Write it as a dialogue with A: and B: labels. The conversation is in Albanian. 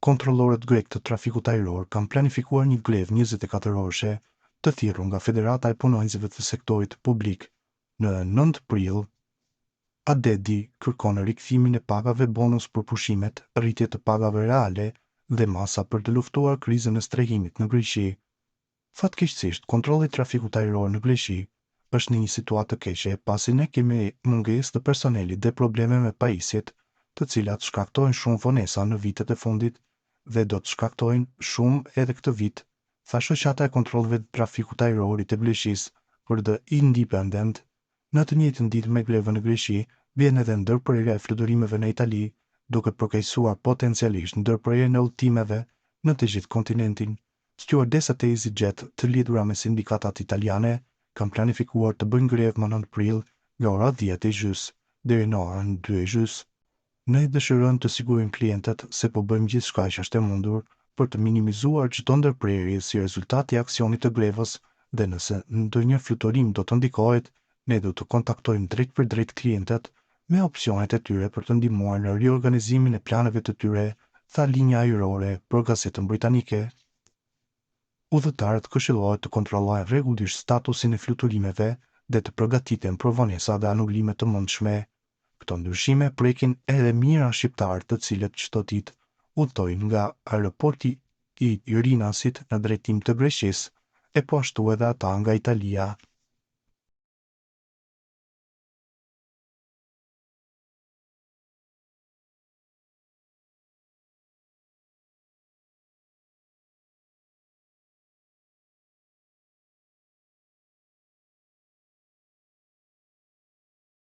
A: Kontrollorët grekë të trafikut ajror kanë planifikuar një grevë 24 orëshe të thirrur nga Federata e Punonjësve të Sektorit Publik në 9 prill. ADEDY kërkon rikthimin e pagave bonus për pushimet, rritje të pagave reale dhe masa për të luftuar krizën e strehimit në Greqi. Fatkeqësisht, kontrolli i trafikut ajror në Greqi është në një situatë të keqe, pasi ne kemi mungesë të personelit dhe probleme me pajisjet, të cilat shkaktojnë shumë vonesa në vitet e fundit dhe do të shkaktojnë shumë edhe këtë vit, tha shoqata e kontrolleve të trafikut ajror të Greqisë për The Independent. Në të njëjtën ditë me grevën në Greqi, vjen edhe ndërprerja e fluturimeve në Itali, duke përkeqësuar potencialisht ndërprerjen e udhëtimeve në të gjithë kontinentin. Stewardesat e EasyJet të lidhura me sindikatat italiane kanë planifikuar të bëjnë grevë më 9 prill nga ora 10:30 deri në orën 2:30. Ne dëshirojmë të sigurojmë klientët se po bëjmë gjithçka që është e mundur për të minimizuar çdo ndërprerje si rezultat i aksionit të grevës dhe nëse ndonjë fluturim do të ndikohet, ne do të kontaktojmë drejt për drejt klientët me opsionet e tyre për të ndihmuar në riorganizimin e planeve të tyre, tha linja ajrore për gazetën britanike. Udhëtarët këshillohet të kontrollojnë rregullisht statusin e fluturimeve dhe të përgatiten për vonesa dhe anulime të mundshme. Këto ndryshime prekin edhe mijëra shqiptarë të cilët çdo ditë udhëtojnë nga aeroporti i Rinasit në drejtim të Greqisë, e po ashtu edhe ata nga Italia.